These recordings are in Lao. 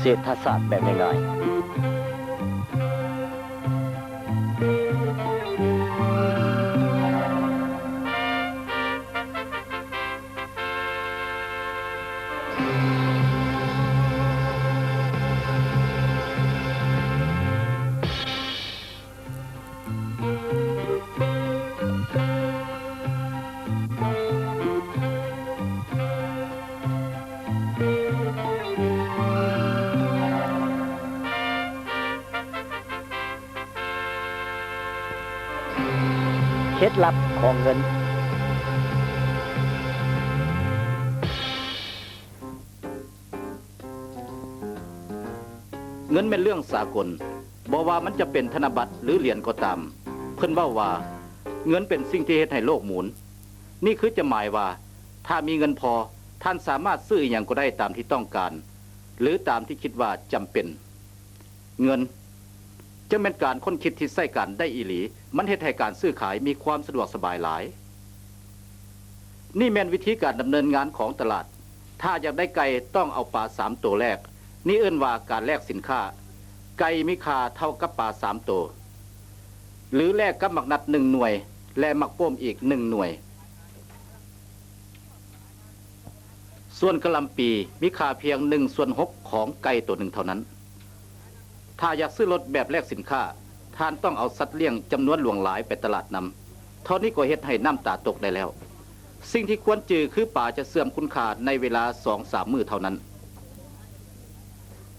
ເສດຖະສາດແບບງ່າຍໆ. ເຄັດລັບຂອງເງິນ. ເງິນແມ່ນເລື່ອງສາກົນ, ບໍ່ວ່າມັນຈະເປັນທະນະບັດ ຫຼື ຫຼຽນກໍຕາມ. ເພິ່ນເວົ້າວ່າ ເງິນເປັນສິ່ງທີ່ເຮັດໃຫ້ໂລກໝູນ. ນີ້ຄືຈະໝາຍວ່າ ຖ້າມີເງິນພໍ, ທ່ານສາມາດຊື້ອີ່ຫຍັງກໍໄດ້ຕາມທີ່ຕ້ອງການ ຫຼື ຕາມທີ່ຄິດວ່າຈຳເປັນ. ເງິນຈຶ່ງແມ່ນການຄົ້ນຄິດທີ່ໃຊ້ການໄດ້ອີ່ຫຼີ, ມັນເຮັດໃຫ້ການຊື້ຂາຍມີຄວາມສະດວກສະບາຍຫຼາຍ. ນີ້ແມ່ນວິທີການດຳເນີນງານຂອງຕະຫຼາດ. ຖ້າຢາກໄດ້ໄກ່, ຕ້ອງເອົາປາສາມໂຕແລກ. ນີ້ເອີ້ນວ່າການແລກສິນຄ້າ. ໄກ່ມີຄ່າເທົ່າກັບປາສາມໂຕ ຫຼື ແລກກັບໝາກນັດໜຶ່ງໜ່ວຍ ແລະ ໝາກໂປ້ມອີກໜຶ່ງໜ່ວຍ. ສ່ວນກະຫຼ່ຳປີມີຄ່າພຽງໜຶ່ງສ່ວນຫົກຂອງໄກ່ໂຕໜຶ່ງເທົ່ານັ້ນ. ຖ້າຢາກຊື້ລົດແບບແລກສິນຄ້າ, ທ່ານຕ້ອງເອົາສັດລ້ຽງຈຳນວນຫຼວງຫຼາຍໄປຕະຫຼາດນຳ. ເທົ່ານີ້ກໍເຮັດໃຫ້ນ້ຳຕາຕົກໄດ້ແລ້ວ. ສິ່ງທີ່ຄວນຈື່ຄືປາຈະເສື່ອມຄຸນຄ່າໃນເວລາສອງສາມມື້ເທົ່ານັ້ນ.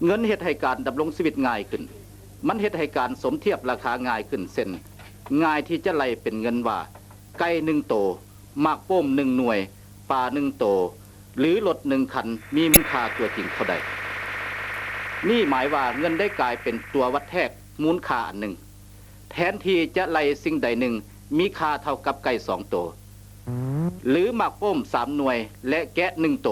ເງິນເຮັດໃຫ້ການດຳລົງຊີວິດງ່າຍຂຶ້ນ. ມັນເຮັດໃຫ້ການສົມທຽບລາຄາງ່າຍຂຶ້ນ, ເຊັ່ນ, ງ່າຍທີ່ຈະໄລ່ເປັນເງິນວ່າ ໄກ່ໜຶ່ງໂຕ, ໝາກໂປ້ມໜຶ່ງໜ່ວຍ, ປາໜຶ່ງໂຕ ຫຼື ລົດໜຶ່ງຄັນມີມູນຄ່າຕົວຈິງເທົ່າໃດ. ນີ້ໝາຍວ່າເງິນໄດ້ກາຍເປັນຕົວວັດແທກມູນຄ່າອັນໜຶ່ງ. ແທນທີ່ຈະໄລ່ສິ່ງໃດໜຶ່ງມີຄ່າເທົ່າກັບໄກ່ສອງໂຕ ຫຼື ໝາກໂປ້ມສາມໜ່ວຍ ແລະ ແກະໜຶ່ງໂຕ,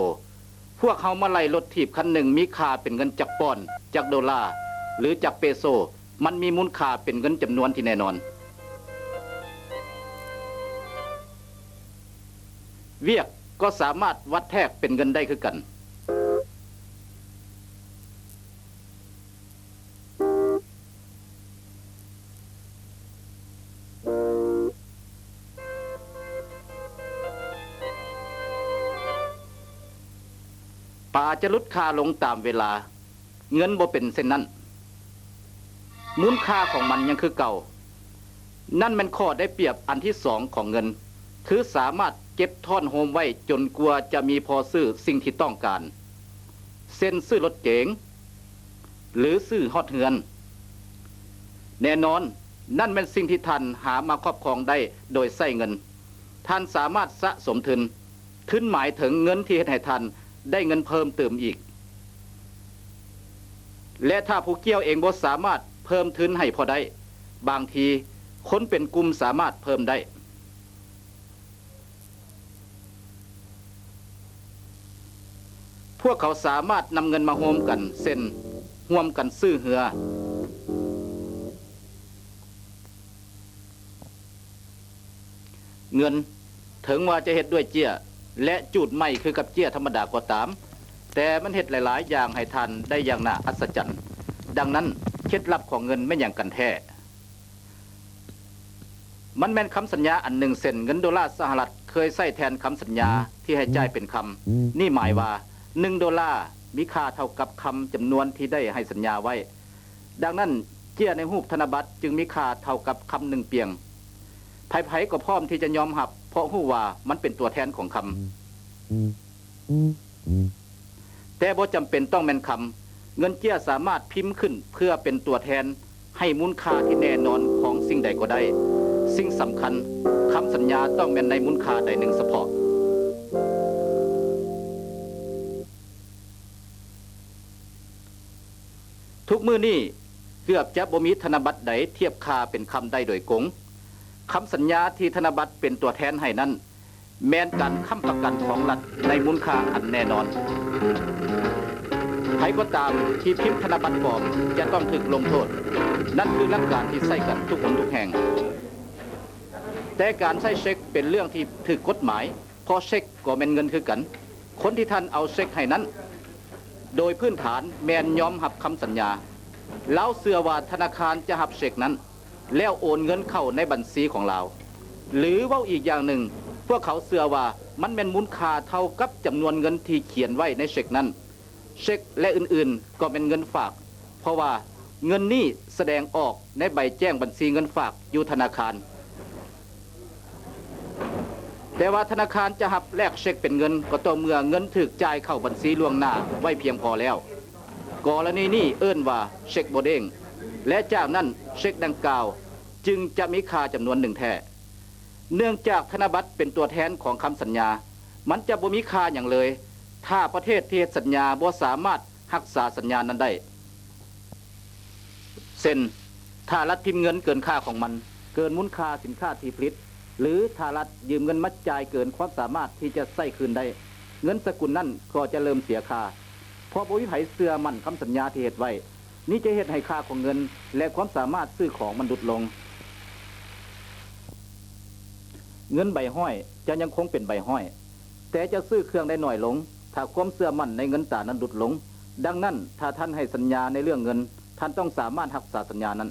ພວກເຮົາມາໄລ່ລົດຖີບຄັນໜຶ່ງມີຄ່າເປັນເງິນຈັກປອນ, ຈັກໂດລາ ຫຼື ຈັກເປໂຊ, ມັນມີມູນຄ່າເປັນເງິນຈຳນວນທີ່ແນ່ນອນ. ວຽກກໍສາມາດວັດແທກເປັນເງິນໄດ້ຄືກັນ. ປາຈະຫຼຸດຄ່າລົງຕາມເວລາ. ເງິນບໍ່ເປັນເຊັ່ນນັ້ນ. ມູນຄ່າຂອງມັນຍັງຄືເກົ່າ. ນັ້ນແມ່ນຂໍ້ໄດ້ປຽບອັນທີສອງຂອງເງິນ, ຄືສາມາດເກັບທ້ອນໂຮມໄວ້ຈົນກວ່າຈະມີພໍຊື້ສິ່ງທີ່ຕ້ອງການ, ເຊັ່ນ ຊື້ລົດເກັງ ຫຼື ຊື້ຮອດເຮືອນ. ແນ່ນອນ, ນັ້ນແມ່ນສິ່ງທີ່ທ່ານຫາມາຄອບຄອງໄດ້ໂດຍໃຊ້ເງິນ. ທ່ານສາມາດສະສົມທຶນ. ທຶນໝາຍເຖິງເງິນທີ່ເຮັດໃຫ້ທ່ານໄດ້ເງິນເພີ່ມຕື່ມອີກ. ແລະ ຖ້າຜູ້ກ່ຽວເອງບໍ່ສາມາດເພີ່ມທຶນໃຫ້ພໍໄດ້, ບາງທີຄົນເປັນກຸ່ມສາມາດເພີ່ມໄດ້. ພວກເຂົາສາມາດນຳເງິນມາໂຮມກັນ, ເຊັ່ນ, ຮ່ວມກັນຊື້ເຮືອ. ເງິນ, ເຖິງວ່າຈະເຮັດດ້ວຍເຈ້ຍ ແລະ ຈູດໄມ້ຄືກັບເຈ້ຍທຳມະດາກໍຕາມ, ແຕ່ມັນເຮັດຫຼາຍໆຢ່າງໃຫ້ທ່ານໄດ້ຢ່າງໜ້າອັດສະຈັນ. ດັ່ງນັ້ນ, ເຄັດລັບຂອງເງິນແມ່ນຫຍັງກັນແທ້? ມັນແມ່ນຄຳສັນຍາອັນໜຶ່ງ, ເຊັ່ນ, ເງິນໂດລາສະຫະລັດເຄີຍໃຊ້ແທນຄຳສັນຍາທີ່ໃຫ້ຈ່າຍເປັນຄຳ. ນີ້ໝາຍວ່າ ໜຶ່ງໂດລາມີຄ່າເທົ່າກັບຄຳຈຳນວນທີ່ໄດ້ໃຫ້ສັນຍາໄວ້. ດັ່ງນັ້ນ, ເຈ້ຍໃນຮູບທະນະບັດຈຶ່ງມີຄ່າເທົ່າກັບຄຳໜຶ່ງປຽງ. ໃຜໆກໍພ້ອມທີ່ຈະຍອມຮັບ, ເພາະຮູ້ວ່າມັນເປັນຕົວແທນຂອງຄຳ. ແຕ່ບໍ່ຈຳເປັນຕ້ອງແມ່ນຄຳ. ເງິນເຈ້ຍສາມາດພິມຂຶ້ນເພື່ອເປັນຕົວແທນໃຫ້ມູນຄ່າທີ່ແນ່ນອນຂອງສິ່ງໃດກໍໄດ້. ສິ່ງສຳຄັນ, ຄຳສັນຍາຕ້ອງແມ່ນໃນມູນຄ່າໃດໜຶ່ງສະເພາະ. ທຸກມື້ນີ້ເກືອບຈະບໍ່ມີທະນະບັດໃດທຽບຄ່າເປັນຄຳໄດ້ໂດຍກົງ. ຄຳສັນຍາທີ່ທະນະບັດເປັນຕົວແທນໃຫ້ນັ້ນ ແມ່ນການຄ້ຳປະກັນຂອງລັດໃນມູນຄ່າອັນແນ່ນອນ. ໃຜກໍຕາມທີ່ພິມທະນະບັດປອມຈະຕ້ອງຖືກລົງໂທດ. ນັ້ນຄືຫຼັກການທີ່ໃຊ້ກັນທຸກຫົນທຸກແຫ່ງ. ແຕ່ການໃຊ້ເຊັກເປັນເລື່ອງທີ່ຖືກກົດໝາຍ, ເພາະເຊັກກໍແມ່ນເງິນຄືກັນ. ຄົນທີ່ທ່ານເອົາເຊັກໃຫ້ນັ້ນ ໂດຍພື້ນຖານແມ່ນຍອມຮັບຄຳສັນຍາ. ລາວເຊື່ອວ່າທະນາຄານຈະຮັບເຊັກນັ້ນ ແລ້ວໂອນເງິນເຂົ້າໃນບັນຊີຂອງລາວ. ຫຼືເວົ້າອີກຢ່າງໜຶ່ງ, ພວກເຂົາເຊື່ອວ່າມັນແມ່ນມູນຄ່າເທົ່າກັບຈຳນວນເງິນທີ່ຂຽນໄວ້ໃນເຊັກນັ້ນ. ເຊັກ ແລະ ອື່ນໆ ກໍແມ່ນເງິນຝາກ, ເພາະວ່າເງິນນີ້ສະແດງອອກໃນໃບແຈ້ງບັນຊີເງິນຝາກຢູ່ທະນາຄານ. ແຕ່ວ່າທະນາຄານຈະຮັບແລກເຊັກເປັນເງິນ ກໍຕໍ່ເມື່ອເງິນຖືກຈ່າຍເຂົ້າບັນຊີລ່ວງໜ້າໄວ້ພຽງພໍແລ້ວ. ກໍລະນີນີ້ເອີ້ນວ່າເຊັກບໍ່ເດ້ງ ແລະ ຈາກນັ້ນເຊັກດັ່ງກ່າວຈຶ່ງຈະມີຄ່າຈຳນວນໜຶ່ງແທ້. ເນື່ອງຈາກທະນະບັດເປັນຕົວແທນຂອງຄຳສັນຍາ, ມັນຈະບໍ່ມີຄ່າຫຍັງເລີຍ ຖ້າປະເທດທີ່ເຮັດສັນຍາບໍ່ສາມາດຮັກສາສັນຍານັ້ນໄດ້. ເຊັ່ນ, ຖ້າລັດພິມເງິນເກີນຄ່າຂອງມັນ, ເກີນມູນຄ່າສິນຄ້າທີ່ຜະລິດ ຫຼື ຖ້າລັດຢືມເງິນມາຈ່າຍເກີນຄວາມສາມາດທີ່ຈະໃຊ້ຄືນໄດ້, ເງິນສະກຸນນັ້ນກໍຈະເລີ່ມເສຍຄ່າ, ເພາະບໍ່ມີໃຜເຊື່ອໝັ້ນຄຳສັນຍາທີ່ເຮັດໄວ້. ນີ້ຈະເຮັດໃຫ້ຄ່າຂອງເງິນ ແລະ ຄວາມສາມາດຊື້ຂອງມັນຫຼຸດລົງ. ເງິນໃບຮ້ອຍຈະຍັງຄົງເປັນໃບຮ້ອຍ, ແຕ່ຈະຊື້ເຄື່ອງໄດ້ໜ້ອຍລົງ ຖ້າຄວາມເຊື່ອໝັ້ນໃນເງິນຕານັ້ນຫຼຸດລົງ. ດັ່ງນັ້ນ, ຖ້າທ່ານໃຫ້ສັນຍາໃນເລື່ອງເງິນ, ທ່ານຕ້ອງສາມາດຮັກສາສັນຍານັ້ນ.